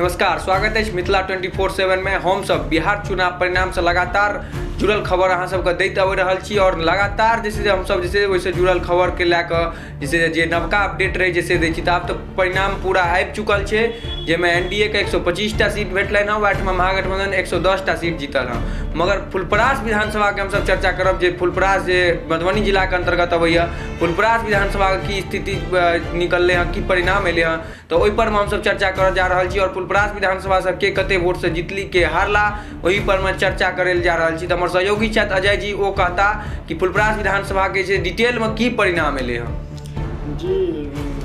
नमस्कार, स्वागत अछि मिथिला 24/7 में। हम सब बिहार चुनाव परिणाम से लगातार जुड़ल खबर अहाँ सबके दैत आबि रहल छी और लगातार जे छै हमसब जे छै ओहिसँ जुड़ल खबरके लए कऽ जे छै जे नवका अपडेट रहै छै से दै छी। तऽ आब तऽ परिणाम पूरा आबि चुकल छै, जाहिमे एनडीए के 125टा सीट भेटलनि हँ, ओहिठमा महागठबंधन 110टा सीट जीतल हँ। मगर फुलपरास विधानसभाके हमसब चर्चा करब जे फुलपरास जे मधुबनी जिलाके अन्तर्गत अबैए, फुलपरास विधानसभाके की स्थिति निकललै हँ, की परिणाम एलै हँ, तऽ ओहिपर मे हमसब चर्चा करऽ जा रहल छी। और फुलपरास विधानसभासँ के कते वोटसँ जीतली, के हारला, ओहि पर मे चर्चा करै लए जा रहल छी। तऽ हमर सहयोगी छथि अजय जी, ओ कहता कि फुलपरास विधानसभाके जे डिटेलमे की परिणाम एलै हँ। जी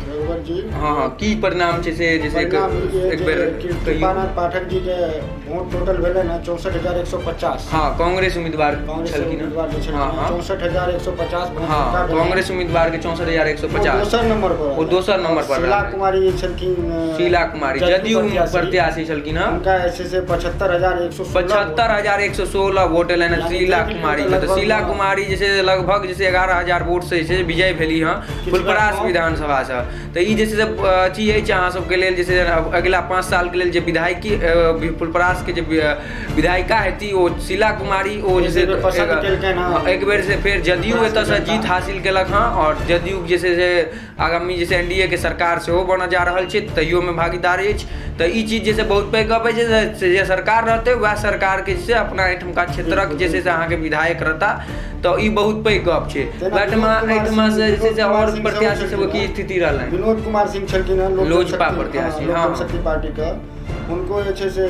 रघुवर जी, हँ हँ, की परिणाम छै से जे छै एक बेर कृपानाथ पाठक जी के वोट टोटल भेलै ने 64,150। हँ, कांग्रेस उम्मीदवार कांग्रेस उम्मीदवार जे छलखिन 64,150। हँ, कांग्रेस उम्मीदवार के 64,150, दोसर नंबर पर, ओ दोसर नंबर पर। शीला कुमारी जे छलखिन, शीला कुमारी जदयू प्रत्याशी छलखिन हँ, हुनका जे छै से 75,116, 75,116 वोट एलनि हँ शीला कुमारी के। तऽ शीला कुमारी जे छै लगभग जे छै 11,000 वोट से जे छै विजय भेली हँ फुलपरास विधानसभासँ। तऽ ई जे छै से अथी अछि अहाँ सबके लेल जे छै अगिला 5 सालके लेल जे विधायकी फुलपरासके जे विधायिका हेती ओ शीला कुमारी, ओ जे छै एक बेर से फेर जदयू एतऽसँ जीत हासिल केलक हँ। आओर जदयू जे छै से आगामी जे छै एनडीए के सरकार सेहो बनऽ जा रहल छै, तैयोमे भागीदार अछि। तऽ ई चीज जे छै बहुत पैघ गप अछि जे सरकार रहतै वएह सरकारके जे छै अपना एहिठुमका क्षेत्रक जे छै से अहाँके विधायक रहता, तऽ ई बहुत पैघ गप छै। एहिठमा एहिठमा से जे छै से आओर प्रत्याशी सबके की स्थिति रहलनि? विनोद कुमार सिंह छलखिन हँ लोजपा प्रत्याशी, लोक जनशक्ति पार्टीके, हुनको जे छै से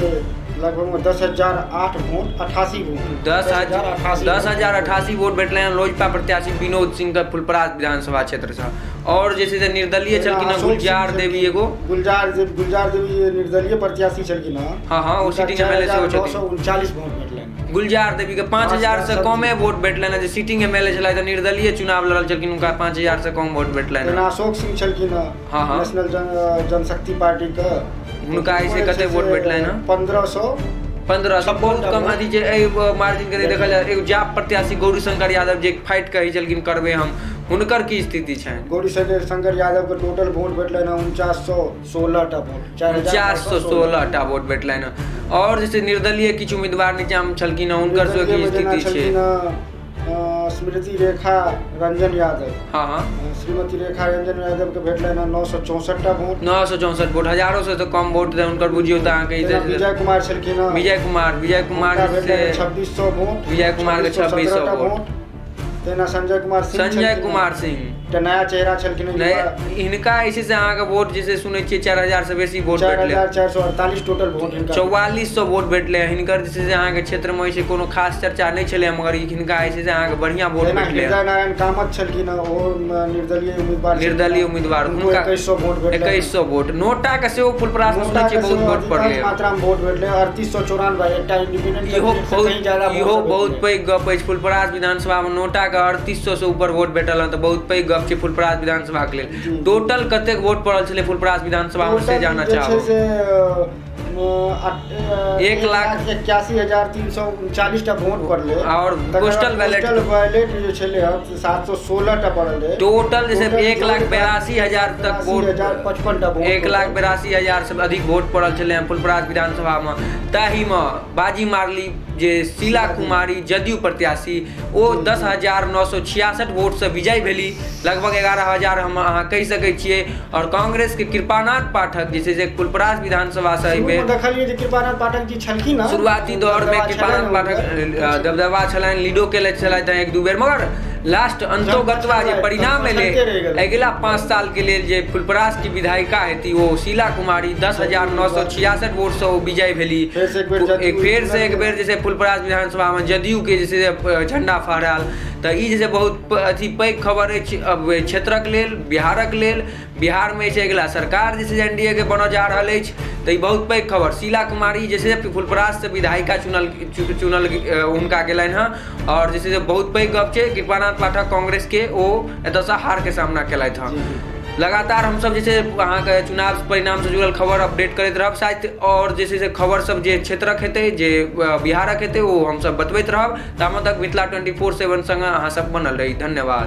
लगभग 10,008 वोट, 88 वोट, 10,088 वोट भेटलै हँ लोजपा प्रत्याशी विनोद सिंहके फुलपरास विधानसभा क्षेत्रसँ। और जे छै से निर्दलीय छलखिन हँ गुलजार देवी, एगो गुलजार देवी, गुलजार देवी निर्दलीय प्रत्याशी छलखिन हँ। हँ हँ, ओ सिटिंग एमएलए सेहो छथिन। 939 वोट भेटलनि गुलजार देवी के, 5,000 से कमे वोट भेटलनि। जे सिटिंग एमएलए छलथि, तऽ निर्दलीय चुनाव लड़ल छलखिन, हुनका 5,000 से कम वोट भेटलनि। अशोक सिंह छलखिन हँ, हँ, नेशनल जनशक्ति पार्टी के, हुनका ऐसे कते वोट भेटलनि हँ? 1,500, 1,500, बहुत कम अथी छै एहि मार्जिन के देखल जाय। एगो जाप प्रत्याशी गौरी शंकर यादव जे फाइट कहै छलखिन करबै हम, हुनकर की स्थिति छनि? गौरी शंकर यादव के टोटल वोट भेटलनि हँ 4,916टा वोट, 4,916टा वोट भेटलनि हँ। और जे छै निर्दलीय किछु उम्मीदवार नीचामे छलखिन हँ, हुनकर सबके की स्थिति छै? स्मृति रेखा रंजन यादव, हँ हँ, श्रीमती रेखा रंजन यादव के भेटलनि हँ 964टा वोट, 964 वोट, हजारों से तऽ कम वोट हुनकर बुझियौ तऽ अहाँके। विजय कुमार छलखिन हँ, विजय कुमार, विजय कुमार 2,600 वोट, विजय कुमार के 2,600 वोट। तेना संजय कुमार सिंह, संजय कुमार सिंह एकटा नया चेहरा छलखिन, हिनका जे छै से अहाँके वोट जे छै सुनै छियै 4,000 से बेसी वोट भेटलै, 4,448 टोटल वोट हिनका, 4,400 वोट भेटलै हिनकर। जे छै से अहाँके क्षेत्रमे जे छै कोनो खास चर्चा नहि छलै, मगर हिनका जे छै से अहाँके बढ़िआँ वोट भेटलै। हृदय नारायण कामत छलखिन, ओ निर्दलीय उम्मीदवार, निर्दलीय उम्मीदवार, हुनका 2,100 वोट भेटलै, 2,100 वोट। नोटा के सेहो फुलपरास मे सुनै छियै बहुत वोट पड़लै, मात्रा मे वोट भेटलै, 3,894, एकटा इंडिपेंडेंट। इहो बहुत पैघ गप अछि। फुलपरास विधानसभा मे नोटा के 3,800 से ऊपर वोट भेटल हँ, तऽ बहुत पैघ गप छै फुलपरास विधानसभा के लेल। टोटल कतेक वोट पड़ल छलै फुलपरास विधानसभा मे से जानना चाहब? 1,81,339टा वोट पड़लै और पोस्टल बैलेट, बैलेट जे छलै 716टा पड़ल रहै। टोटल जे छै 1,82,000 तक वोट, 55टा वोट, 1,82,000 से अधिक वोट पड़ल छलै फुलपरास विधानसभा मे। ताहिमे बाजी मारली जे शीला कुमारी जदयू प्रत्याशी, ओ 10,966 वोटसँ विजय भेली, लगभग 11,000 हम अहाँ कहि सकै छियै। और कांग्रेस के कृपानाथ पाठक जे छै से फुलपरास विधानसभा से एहि बेर देखलियै जे कृपानाथ पाठक जी छलखिन, शुरुआती दौर मे कृपानाथ पाठक दबदबा छलनि, लीडो केले छलथि एक दू बेर, मगर लास्ट अंतोगत्वा जे परिणाम एलै, अगिला 5 साल के लेल जे फुलपरास की विधायिका हेती ओ शीला कुमारी, 10,966 वोटसँ ओ विजय भेली। फेर से एक बेर जे छै फुलपरास विधानसभामे जदयू के जे छै झंडा फहरायल। तऽ ई जे छै बहुत अथी पैघ खबर अछि अब क्षेत्रक लेल, बिहारक लेल। बिहारमे जे छै अगिला सरकार जे छै एनडीए के बनऽ जा रहल अछि, तऽ ई बहुत पैघ खबर। शीला कुमारी जे छै फुलपराससँ विधायिका चुनल चुनल हुनका गेलनि हँ, आओर जे छै से बहुत पैघ गप छै कृपानाथ पाठक कांग्रेस के ओ एतऽसँ हारके सामना केलथि हँ। लगातार हमसब जे छै अहाँके चुनाव परिणामसँ जुड़ल खबर अपडेट करैत रहब शायद, आओर जे छै से खबर सब जे क्षेत्रक हेतै, जे बिहारक हेतै, ओ हमसब बतबैत रहब। तामे तक मिथिला 24/7 संगे अहाँ सब बनल रही। धन्यवाद।